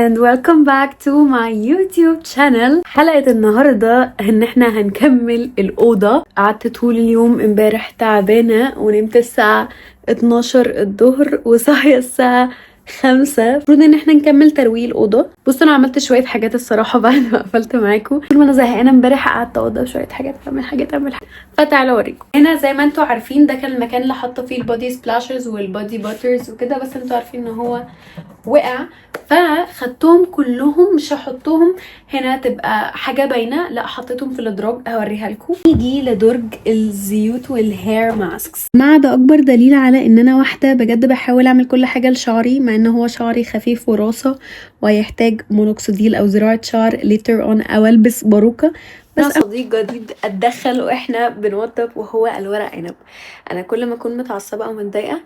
and welcome back to my YouTube channel. حلقة النهاردة ان احنا هنكمل الأوضة. قعدت طول اليوم امبارح تعبانة ونمت الساعة 12 الظهر وصاحية الساعة 5. المفروض ان احنا نكمل ترويق الأوضة. بصوا انا عملت شوية حاجات الصراحة بعد ما قفلت معاكم. طول ما انا زهقانة امبارح قعدت اوضب شوية حاجات، اعمل حاجات اعمل حاجات، فتعالوا اوريكم. هنا زي ما انتوا عارفين ده كان المكان اللي حاطه فيه ال body splashes وال body butters وكده، بس انتوا عارفين ان هو وقع، فخدتهم كلهم. مش هحطهم هنا تبقى حاجة باينة، لا حطيتهم في الادراج هوريها لكم. نيجي لدرج الزيوت وال hair masks. مع ده اكبر دليل على ان انا واحدة بجد بحاول اعمل كل حاجة لشعري، مع ان هو شعري خفيف وراسه وهيحتاج مونوكسيديل او زراعة شعر later on او البس باروكه. بس صديق جديد اتدخل واحنا بنوضب وهو الورق عنب. انا كل ما اكون متعصبه او متضايقة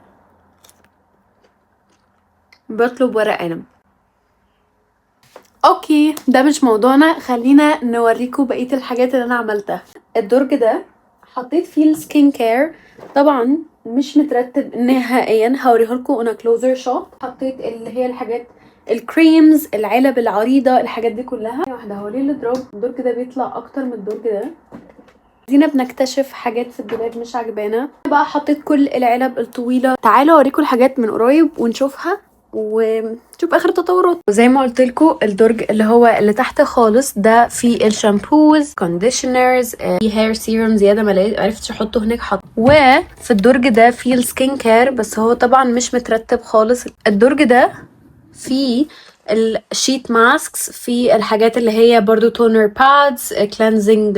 بطلب ورق عنب. okay ده مش موضوعنا، خلينا نوريكم بقية الحاجات اللي انا عملتها. الدرج ده حطيت فيه ال skin care، طبعا مش مترتب نهائيا، هوريه لكم on a closer shot. حطيت اللي هي الحاجات ال creams، العلب العريضة، الحاجات دي كلها. واحدة هو ليه الادراج الدرج ده بيطلع اكتر من الدرج ده؟ دينا بنكتشف حاجات في الدولاب مش عجبانا. بقى حطيت كل العلب الطويلة. تعالوا اوريكم الحاجات من قريب ونشوفها ونشوف اخر التطورات. وزي ما قلت لكم الدرج اللي هو اللي تحت خالص ده فيه ال shampoos، conditioners، في hair serum زيادة ما عرفتش احطه هناك حط. وفي الدرج ده فيه ال skin care، بس هو طبعا مش مترتب خالص. الدرج ده فيه ال sheet masks، في الحاجات اللي هي برضو toner pads، cleansing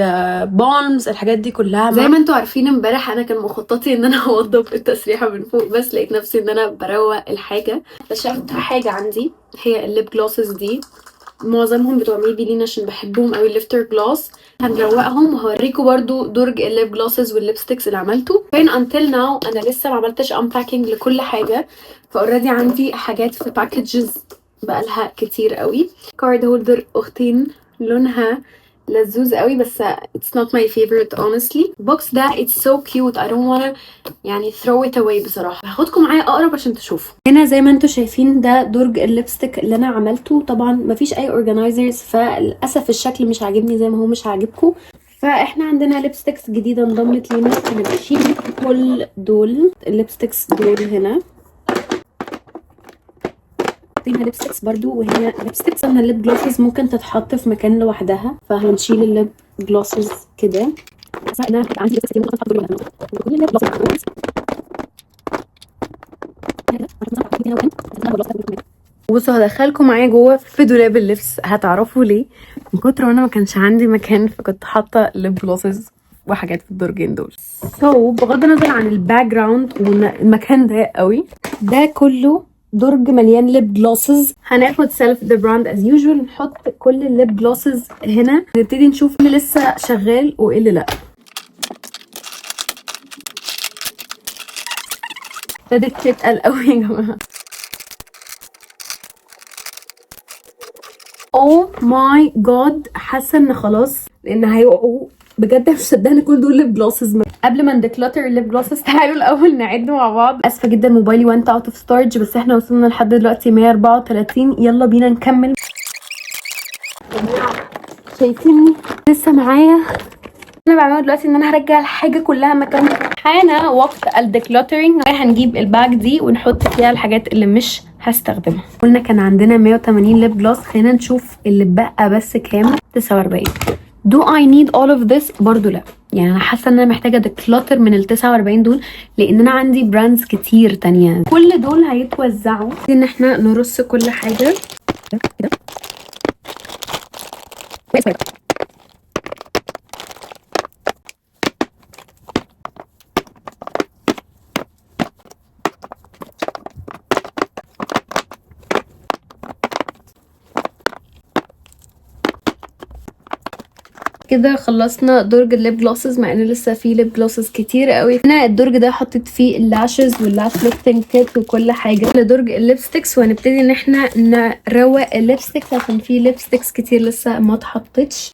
balms، الحاجات دي كلها. زي ما انتوا عارفين امبارح انا كان مخططي ان انا اوضب التسريحه من فوق، بس لقيت نفسي ان انا بروق الحاجة. اكتشفت حاجة عندي هي ال lip glosses دي، معظمهم بتوع ميبيلين عشان بحبهم قوي ال lifter gloss. هنروقهم وهوريكم برضو درج ال lip glosses وال lipsticks اللي عملته. فين until now انا لسه ما عملتش unpacking لكل حاجة، ف already عندي حاجات في packages بقالها كتير قوي. card holder اختين لونها لذوذ قوي، بس it's not my favorite honestly. ال box ده it's so cute، I don't wanna يعني throw it away بصراحة. هاخدكم معايا اقرب عشان تشوفوا. هنا زي ما انتم شايفين ده درج ال lipstick اللي انا عملته. طبعا مفيش اي organizers، فللاسف الشكل مش عاجبني زي ما هو مش عاجبكم. فاحنا عندنا lipsticks جديدة انضمت لينا، هنشيل كل دول ال lipsticks دول. هنا حاطين lipsticks برضو، وهنا lipsticks. انا ال lip glosses ممكن تتحط في مكان لوحدها، فهنشيل ال lip glosses كده. انا عندي lipsticks ممكن تتحط لوحدها. بصوا هدخلكم معايا جوه في دولاب اللبس، هتعرفوا ليه. من كتر ما انا ما كانش عندي مكان فكنت حاطه lip glosses وحاجات في الدرجين دول. so بغض النظر عن ال background والمكان ضيق قوي، ده كله درج مليان lip glosses. هناخد self the brand as usual، نحط كل ال lip glosses هنا، نبتدي نشوف اللي لسه شغال وايه اللي لا. ابتدت تتقل قوي يا جماعة. oh my god، حاسه ان خلاص لان هيقعوا بجد. مش مصدقه كل دول lip glosses. قبل ما ن declutter ال lip glosses تعالوا الاول نعد مع بعض. اسفه جدا موبايلي went out of storage، بس احنا وصلنا لحد دلوقتي 134. يلا بينا نكمل. شايفيني لسه معايا؟ انا بعمله دلوقتي ان انا هرجع الحاجة كلها مكانها. حان وقت ال decluttering. هنجيب ال bag دي ونحط فيها الحاجات اللي مش هستخدمها. قلنا كان عندنا 180 lip gloss، خلينا نشوف اللي بقى بس كام. 49. Do I need all of this؟ برضو لا، يعني انا حاسه ان انا محتاجه declutter من ال 49 دول، لان انا عندي brands كتير تانية. كل دول هيتوزعوا. ان احنا نرص كل حاجة كده. كده خلصنا درج ال lip glosses، مع ان لسه في lip glosses كتير قوي. هنا الدرج ده حطيت فيه ال lashes وال lash lifting kit وكل حاجة. لدرج ال lipsticks، وهنبتدي ان احنا نروق ال lipsticks عشان في lipsticks كتير لسه ما اتحطتش.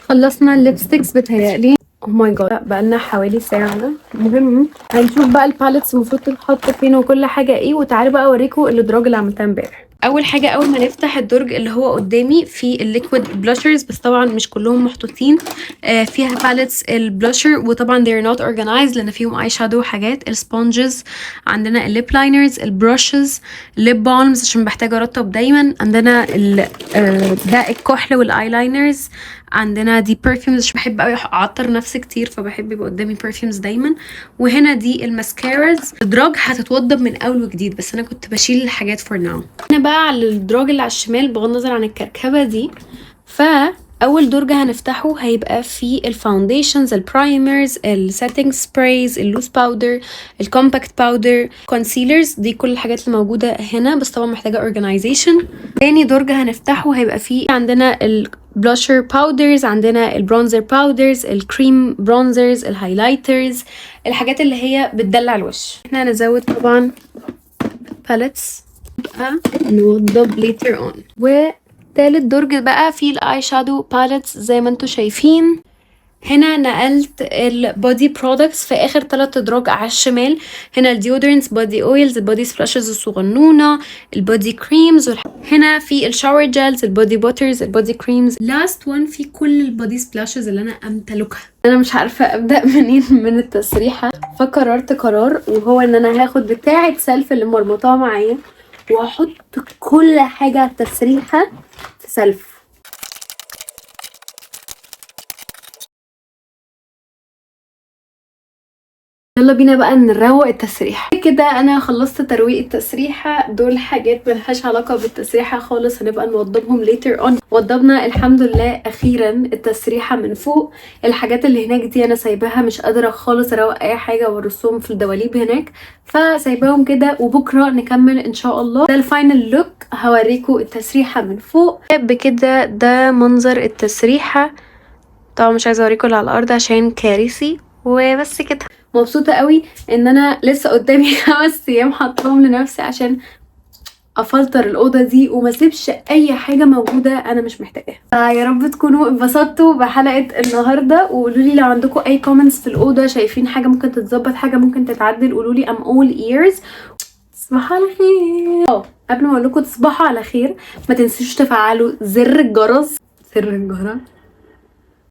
خلصنا ال lipsticks بتهيألي. oh my god، بقالنا حوالي ساعة. المهم هنشوف بقى ال palettes المفروض تتحط فين وكل حاجة ايه. وتعالوا بقى اوريكم الادراج اللي عملتها امبارح. اول حاجة اول ما نفتح الدرج اللي هو قدامي في ال liquid blushers، بس طبعا مش كلهم محطوطين. فيها palettes ال blusher، وطبعا they are not organized لان فيهم eye shadow وحاجات. ال sponges، عندنا ال lip liners، ال brushes، lip balms عشان بحتاج ارطب دايما. عندنا ده الكحل وال eyeliners. عندنا دي perfumes عشان بحب قوي اعطر نفسي كتير، فبحب يبقى قدامي perfumes دايما. وهنا دي ال mascaras. الدراج هتتوضب من اول وجديد، بس انا كنت بشيل الحاجات for now. هنا بقى على الدراج اللي على الشمال، بغض النظر عن الكركبه دي، فاول درج هنفتحه هيبقى فيه ال foundations، ال primers، ال setting sprays، ال loose powder، ال compact powder، concealers. دي كل الحاجات اللي موجودة هنا، بس طبعا محتاجه organization. تاني درج هنفتحه هيبقى فيه عندنا ال blusher powders، عندنا ال bronzer powders، ال cream bronzers، ال highlighters، الحاجات اللي هي بتدلع الوش. احنا هنزود طبعا palettes بقى نوضب later on. وتالت درج بقى فيه ال eye shadow palettes زي ما انتم شايفين. هنا نقلت ال body products في اخر ثلاث ادراج على الشمال. هنا ال deodorants، body oils، ال body splashes الصغنونه، ال body creams. هنا في ال shower gels، ال body butters، ال body creams. last one في كل ال body splashes اللي انا امتلكها. انا مش عارفه ابدا منين من التسريحه، فقررت قرار وهو ان انا هاخد بتاعه سلف اللي مرمطاها معايا وهحط كل حاجة على التسريحه في سلف. يلا بينا بقى نروق التسريحة. كده انا خلصت ترويق التسريحة. دول حاجات ملهاش علاقة بالتسريحة خالص، هنبقى نوضبهم later on. وضبنا الحمد لله اخيرا التسريحة من فوق. الحاجات اللي هناك دي انا سايباها، مش قادرة خالص اروق اي حاجة وارصهم في الدواليب هناك، فسايباهم كده وبكرة نكمل ان شاء الله. ده ال final look، هوريكم التسريحة من فوق بكده. ده منظر التسريحة، طبعا مش عايزة اوريكم اللي على الارض عشان كارثي. وبس كده، مبسوطة قوي ان انا لسه قدامي 5 ايام حطاهم لنفسي عشان افلتر الاوضة دي وما اسيبش اي حاجة موجودة انا مش محتاجاها. فيا رب تكونوا اتبسطتوا بحلقة النهارده، وقولوا لي لو عندكم اي comments في الاوضة، شايفين حاجة ممكن تتظبط، حاجة ممكن تتعدل، قولوا لي. I'm all ears. تصبحوا على خير. قبل ما اقول لكم تصبحوا على خير، ما تنسوش تفعلوا زر الجرس، زر الجرس،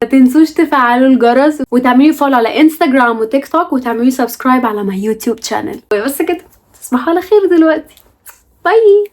ما تنسوش تفعلوا الجرس وتعملوا follow على انستغرام وتيك توك وتعملوا subscribe على my YouTube channel. بس كده، تصبحوا على خير دلوقتي. bye.